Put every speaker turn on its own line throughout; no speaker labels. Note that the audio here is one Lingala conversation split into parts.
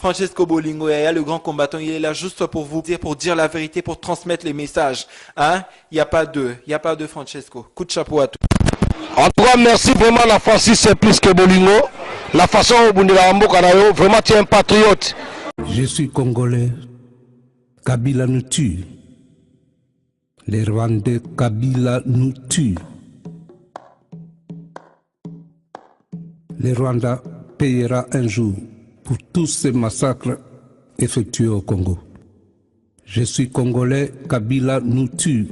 Francesco Bolingo Yaya, le grand combattant, il est là juste pour vous dire, pour dire la vérité, pour transmettre les messages. Hein? Il n'y a pas de, il n'y a pas de Francesco. Coup de chapeau à tous.
En tout cas, merci vraiment la Francis plus que Bolingo. La façon obundela mboka na yo, vraiment tu es un patriote.
Je suis congolais. Kabila nous tue. Les Rwandais, Kabila nous tue. Les Rwandais payera un jour pour tous ces massacres effectués au Congo. Je suis congolais, Kabila nous tue.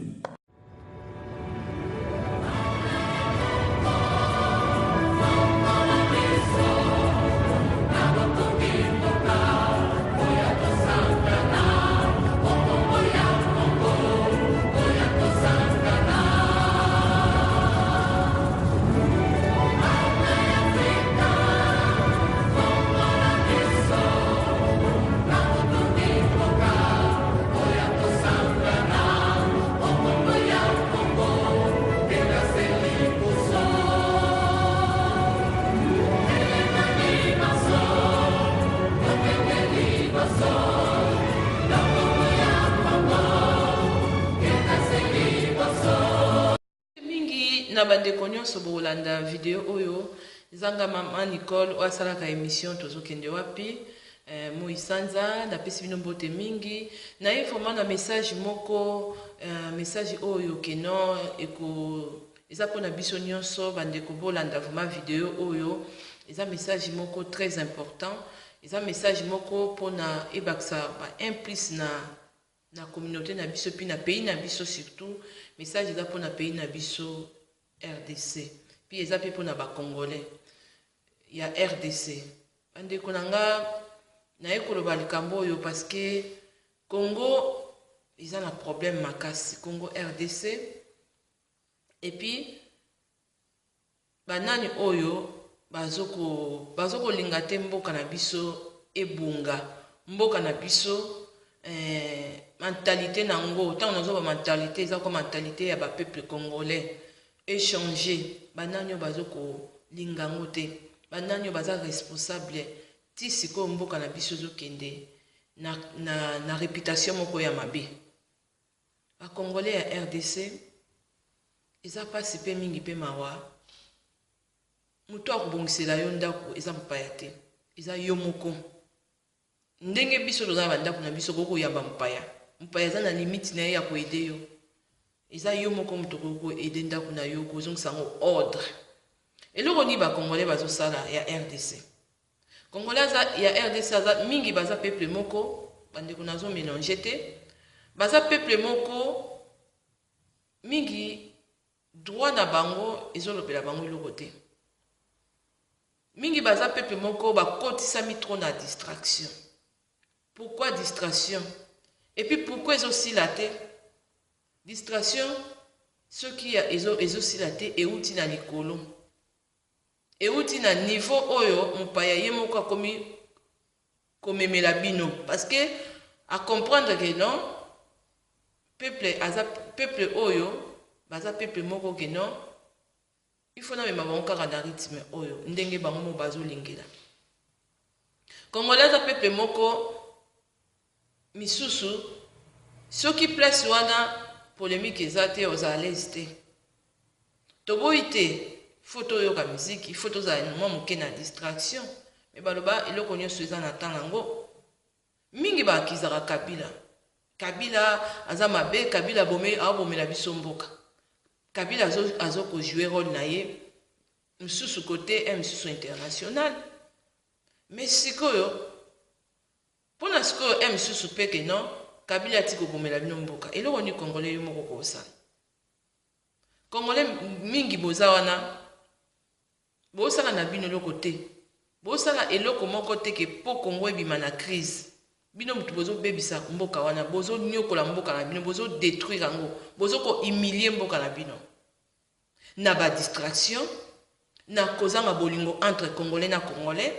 Mingi na bandeko nyonso bokolanda video oyo, ezanga mama Nicole oyo asalaka émission Tozokende wapi. Moi sanza napesi bino mbote mingi. Naye vraiment na message moko, message oyo keno eko eza mpona biso nyonso. Bandeko, bolanda vraiment video oyo, eza message moko très important, eza message moko mpona ebakisa ba un plus na communauté na biso puis na pays na biso. Surtout message eza mpona pays na biso RDC, puis eza mpe mpona Bacongolais ya RDC. Bandeko na nga, naye koloba likambo oyo parce que Congo eza na problème makasi, Congo RDC. Et puis banani oyo bazokolinga te mboka na biso ebunga, mboka na biso, mentalité nango, ntango nazoba mentalité, eza kwa mentalité ya bapeuple congolais échange. Banani oyo bazokolinga yango te? Banani oyo baza responsable ti sikoyo mboka na biso ezokende na réputation moko ya mabe? Bacongolais ya RDC, eza mpasi mpe mingi mpe mawa. Moto akobongisela yo ndako eza mopaya te, eza yo moko. Ndenge biso toza na bandako na biso, koki koyamba mopaya, mopaya aza na limite na ye ya koaider yo. Eza yo moko moto okoki koaider ndako na yo, kozongisa yango ordre. Eloko nini Bacongolais bazosala ya RDC? Congolais aza ya RDC aza mingi, baza peuple moko, bandeko, nazomélanger te, baza peuple moko mingi, droit na bango ezolobela bango eloko te mingi. Baza peuple moko bakotisami trop na distraction. Pourquoi distraction? Et puis pourquoi ezosila te distraction? Soki ezosila te, euti na likolo, euti na niveau oyo mopaya ye moko akomi komemela bino, parce que acomprendre que non, peuple aza peuple oyo, baza peuple moko ke non, il faut namema bango kaka na rythme oyo ndenge bango mo bazolingela. Congolais aza peuple moko misusu, soki place wana polémique eza te, oza à l'aise te. Toboyi te, faut toyoka miziki, faut tozala mwa moke na distraction, mais baloba eloko nyonso eza na ntango yango. Mingi baakizaka Kabila, Kabila aza mabe, Kabila aobomela biso mboka, Kabila azokojouer rôle na ye mosusu côté un mosusu international. Mais sikoyo, mpona sikoyo un mosusu mpe ke non, Kabila ati kobomela bino mboka, eloko nini Congolais yo moko kosala? Congolais mingi boza wana, bosala na bino eloko te, bosala eloko moko te ke mpo Kongo ebima na crise. Bino motu bozobebisa mboka wana, bozonyokola mboka na bino, bozodétruire yango, bozokohumilie mboka na bino na badistraction, na kozanga bolingo entre Congolais na Congolais.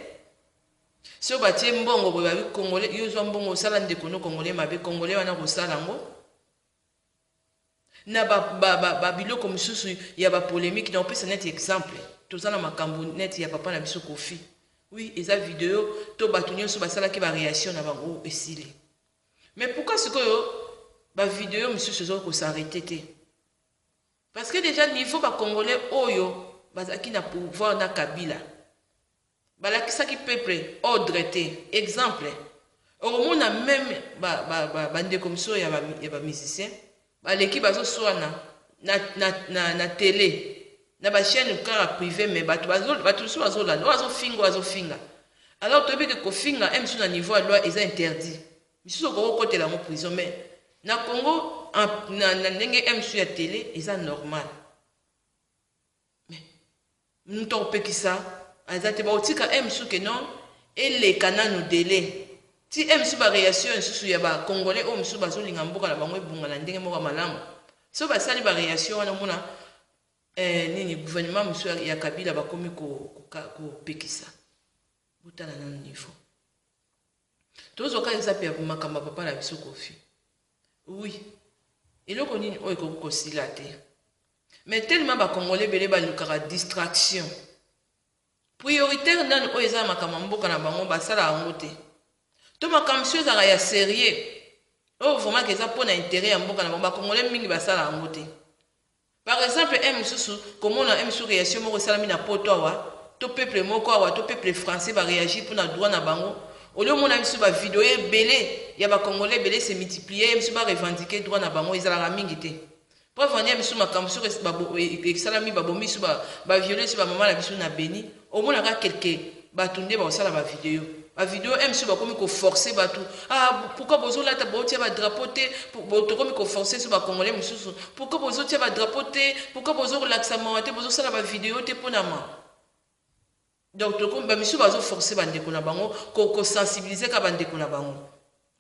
Soki batie mbongo boye, babi Congolais, yo ozwa mbongo, osala ndeko no Congolais mabe, Congolais wana kosala yango na babiloko ba, ba mosusu ya bapolémique. Na opesa neti exemple, toza na makambo neti ya papa na biso Kofi. Oui, eza video to bato nyonso basalaki ba réaction na bango esili. Mais pourquoi sikoyo ba video mosusu ezoki kosarrêter te? Parce que déjà niveau ba Congolais oyo bazalaki na pouvoir na Kabila balakisaki peuple ordre te. Exemple, okomona même bandeko mosusu ya bamusicien baleki bazoswana na télé, na bachaîne kaka privé, mais bato mosusu bazolanda, oyo azofinga, oyo azofinga. Alors toyebi ke kofinga mosusu na niveau ya loi eza interdit, misusu okoki kokotela yango prison, mais na Congo na ndenge mosusu ya télé eza normal. Mais moto akopekisa aza te. Bakotika mosusu ke non, eleka nanu délai ti mosusu baréaction lisusu ya Bacongolais oyo mosusu bazolinga mboka na bango ebonga na ndenge moko ya malamu. So basali baréaction wana, omona nini, gouvernement mosusu ya Kabila bakomi kopekisa. Botala nanu niveau. Tozwaka exemple ya makambo ya papa na biso Kofi. Oui, eloko nini oyo ekoki kosila te? Mais tellement Bacongolais ebele balukaka distraction, prioritaire nani oyo eza makambo ya mboka na bango basala yango te, to makambo mosusu ezalaka ya sérieux oyo vraiment ke eza mpona intérêt ya mboka na bango, Bacongolais mingi basala yango te. Par exemple, un mosusu komona un mosusu réaction moko esalami na Poto awa, to peuple moko awa, to peuple français baréagir mpona droit na bango, olie omona biso bavideo ebele ya Bacongolais ebele se multiplier, biso barevendiquer droit na bango, ezalaka mingi te. Preuve ania biso makambo soki esalami, babomi biso, baviole biso, bamama na biso na Beni, omonaka quelque bato nde bakosala bavideo. Bavideo mosusu bakomi koforcer bato: "Ah, pourquoi bozolata, botia badrapeau te?" Tokomi koforcer so Bacongolais mosusu: "Pourquoi bozotia badrapeau te? Pourquoi bozolakisa mawa te? Bozosala bavideo te mpona ma?" Donc bamisusu bazoforcer bandeko na bango, kosensibiliser ka bandeko na bango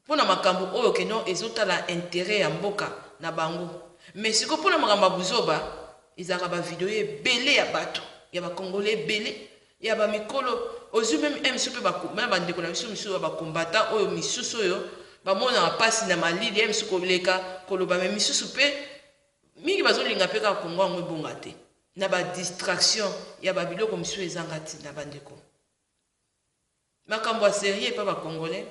mpona makambo oyo keno ezotala intérêt ya mboka na bango. Mais sikoyo, mpona makambo ya buzoba, ezalaka bavideo ebele ya bato ya Bacongolais ebele ya bamikolo. Ozwi même misusu mpe na bandeko na biso misusu ya bakombata oyo misusu oyo bamonaka mpasi na malili ya misusu koleka koloba, mais misusu mpe mingi bazolinga mpe kaka Kongo yango ebonga te na badistraction ya babiloko misusu ezanga ntina. Bandeko, makambo ya sérieux epa Bacongolais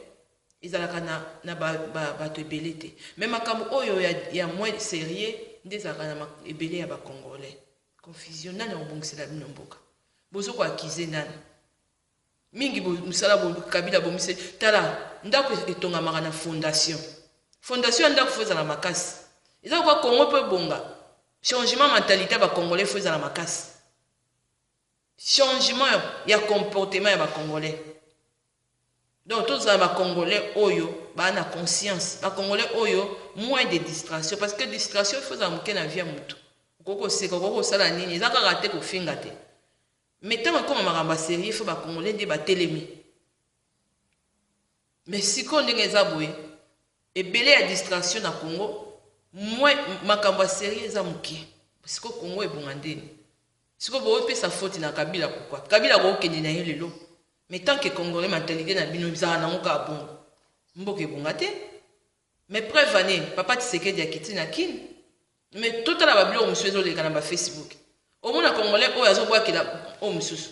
ezalaka na bato ba ebele te, mais makambo oyo ya moins sérieux nde ezalaka na ebele ya Bacongolais. Confusion. Nani akobongisela bino mboka? Bozokoaccuser nani mingi? Mosala Kabila bomise. Tala, ndako etongamaka na fondation. Fondation ya ndako faut ezala makasi. Eza kwa Kongo mpo ebonga, changement mentalité ya Bacongolais faut ezala makasi, changement ya comportement ya Bacongolais. Donc tozala Bacongolais oyo baa na conscience, Bacongolais oyo moins de distraction, parce que distraction faut ezala moke na vie ya motu. Okoki koseka, okoki kosala nini, eza kaka te kofinga te. Mais ntango ekóma makambo ya sérieux, faut Bacongolais nde batelemi. Mais sikoyo ndenge eza boye, ebele ya distraction na Congo, moins makambo ya sérieux eza moke. Sikoyo Congo ebonga ndeni? Sikoyo boopesa faute na Kabila. Pourquoi Kabila kookende na ye lelo? Mais tant que Congolais, mentalité na bino ezalaka nango kaka bongo, mboka ebonga te. Mais preuve ane, papa Tisekedi akiti na Kini, mais totala babiloko mosusu ezoleka na bafacebook. Omona Congolais oyo azobwakela oyo mosusu: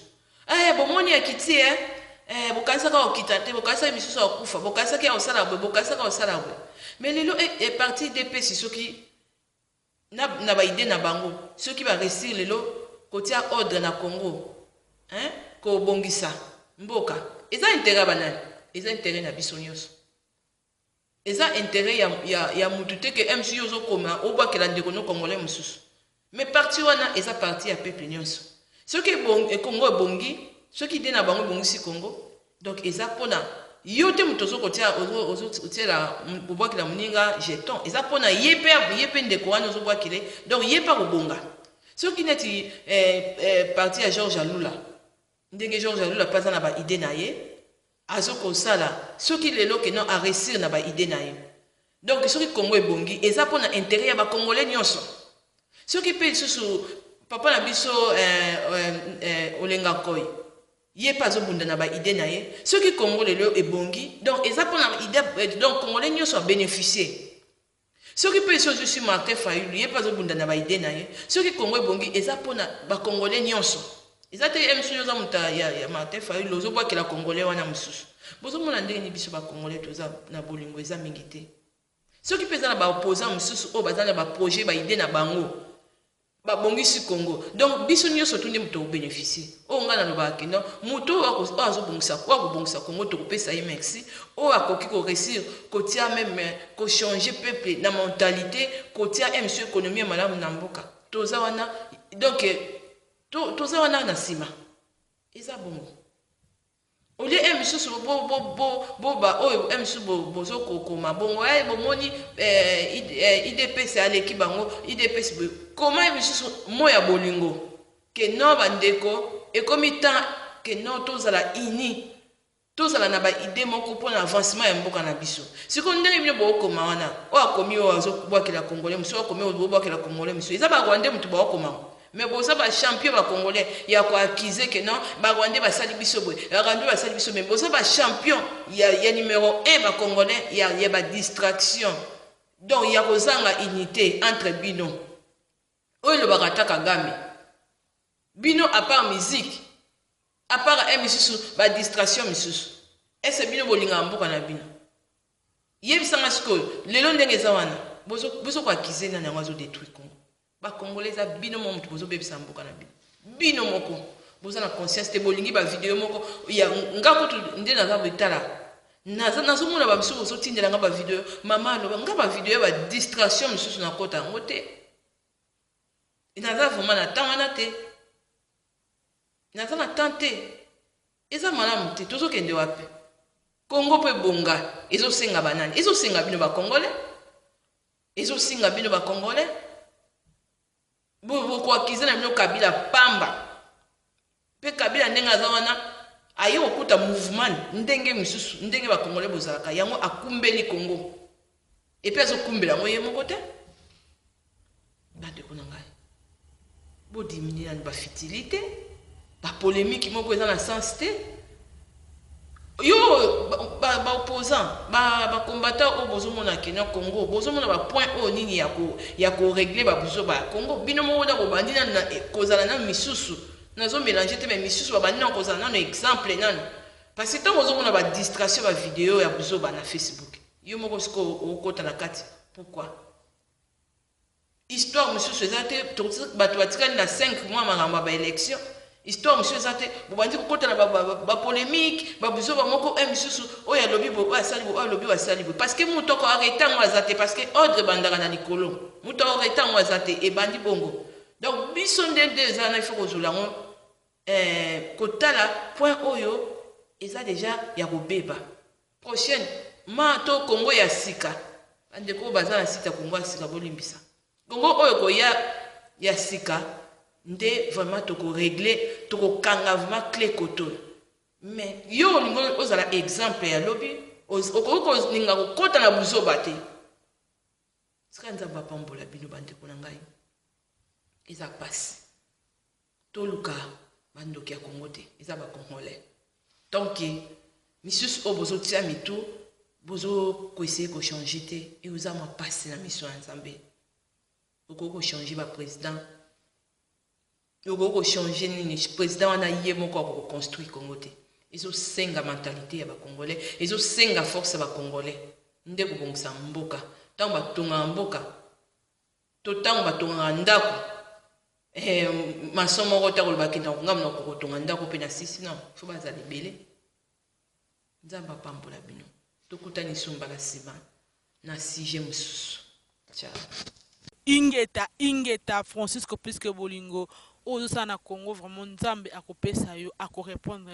"Eh, bomoni akiti e, eh, bokanisaka okita te, bokanisaki misusu akufa, bokanisaki akosala boye, bokanisaki akosala boye." Mais lelo e parti UDPS, soki na baidées na bango, soki baréussir lelo kotia ordre na Congo, hein, kobongisa mboka, eza intérêt ya banani? Eza intérêt na biso nyonso. Eza intérêt ya mutu te ke mcu ozokoma obwakela ndeko no Congolais mosusu. Mais parti wana eza parti ya peuple nyonso. Soki Congo ebongi, soki idée na bango ebongisi Congo, donc eza mpona yo te. Moto ozokotia, ozotiela, kobwakela moninga jeton, eza mpona ye mpe, ye mpe ndeko wana ozobwakele, donc ye mpe akobonga. Soki neti parti ya George Alula, ndenge George Alula mpe aza na baidées na ye azokosala, soki lelo keno aréussir na baidées na ye, donc soki Congo ebongi, eza mpona intérêt ya Bacongolais nyonso. Soki mpe lisusu papa na biso Olenga Koi, ye mpe azobunda na baidées na ye, soki Congo lelo ebongi, donc eza mpona idée, donc Congolais nyonso abénéficie. Soki mpe esi ozwisi Martin Fayulu, ye mpe azobunda na baidées na ye, soki Congo ebongi, eza mpona Bacongolais nyonso. Eza te ye mosusu oza moto ya Martin Fayulu, ozobwakela Congolais wana mosusu. Bozomona ndenge nini biso Bacongolais toza na bolingo eza mingi te. Soki mpe eza na baopposant mosusu oyo baza na baprojet, baidées na bango, babongisi Congo, donc biso nyonso tu nde moto tokobénéficie. Oyo ngai nalobaka ke non, moto oyo azobongisa, oyo akobongisa Congo, tokopesa ye merci. Oyo akoki koréussir kotia même kochanger peuple na mentalité, kotia mso économie ya malamu na mboka, toza wana. Donc toza wana na nsima, eza bongo. Olie e misusu boba oyo e misusu bozokokoma bongo, e bomoni UDPS aleki bango, UDPS boye koma. E misusu mo ya bolingo ke non, bandeko, ekomi temps ke non, tozala uni, tozala na baidées moko mpona avancement ya mboka na biso. Sikoyo ndenge bino bookoma wana, oyo akomi, oyo azobwakela Congolais mosusu, akomi oyo bobwakela Congolais mosusu, eza Barwandais motu baokoma. Mais boza bachampion, Bacongolais, ya koaccuser ke non, Barwandais basali biso boye, Barwandais basali biso. Mais boza bachampion ya numéro 1, Bacongolais, ya badistraction, donc ya kozanga unité entre bino. Oyo elobaka ata Kagame, bino à part musique, à part un misusu, badistraction misusu, ese bino bolingaka mboka na bino? Yebisanga sikoyo, lelo ndenge eza wana, bozokoaccuser nani? Yango azodétruire Congo, Bacongolais, eza bino mo moto bozobebisa mboka na bino. Bino moko boza na conscience te. Bolingi bavideo moko ya nga kutu nde naza botala, nazomona bamisusu bozotindela nga bavideo. Mama aloba nga bavideo ya badistraction mosusu, nakota yango te. Naza vraiment na temps wana te, naza na temps te. Eza malamu te. Tozokende wapi? Kongo mpo ebonga, ezosenga banani? Ezosenga bino Bacongolais, ezosenga bino Bacongolais. Bokoaccuser na bino Kabila pamba. Mpe Kabila ndenge aza wana, aye kokuta mouvement ndenge mosusu, ndenge Bacongolais bozalaka. Yango akumbeli Congo, et puis azokumbela yango ye moko te. Bandeko na ngai, bodiminuer nani bafutilité, bapolémique moko eza na sens te. Yo baopposant, bacombattant oyo bozomona ke na Congo, bozomona bapoint oyo nini ya korégler babuzoba ya Congo, bino moko da bobandi nanu kozala nanu misusu. Nazomélanger te, mais misusu babandi nanu kozala nanu exemple nanu, parce que ntango ozomona badistraction, bavideo ya buzoba na Facebook, yo moko sikoyo okota na kati. Pourquoi? Histoire mosusu eza te. Bato batikali na 5 mois, makambo ya baélection, histoire mosusu eza te. Bobandi kokota na bapolémique, babuzoba moko e misusu, oyo alobi boye, oyo asali boye, oyo alobi, oyo asali boye, parce que moto ako arrêter yango aza te, parce que ordre ebandaka na likolo. Moto ako arrêter yango aza te, ebandi bongo. Donc biso nde eza na, il faut kozwela yango kotala point oyo eza déjà ya kobeba. Prochaine ma to Kongo ya sika, bandeko oyo baza na site ya Kongo ya sika, bolimbisa. Kongo oyo koya ya sika nde vraiment tokorégler, tokokanga vraiment clé koto oyo. Mais yo olingi ozala exemple ya lobi, okoki kolinga kokɔta na buzoba te. Sika Nzambe apambola bino, bandeko na ngai. Eza pasi, toluka bandoki ya Kongo te, eza Bacongolais. Tant que misusu oyo bozotia mitu, bozokoessayer kochanger te, eza mwa pasi na miso ya Nzambe. Okoki kochanger baprésident, okoki kochanger nini, président wana ye moko akokoconstruire Congo te. Ezosenga mentalité ya Bacongolais, ezosenga force ya Bacongolais nde kobongisa mboka. Ntango batongaka mboka to ntango batongaka ndako, maçon moko te akoloba akenda kongambo na kokotonga ndako mpe na sisi. Non, faut bazala ebele. Nzambe apambola bino. Tokutani so mbala nsima na sujet mosusu. Ciao.
Ingeta, ingeta, Francisco Puisque Bolingo oyo ozosala na Congo, vraiment Nzambe akopesa yo, akorépondre.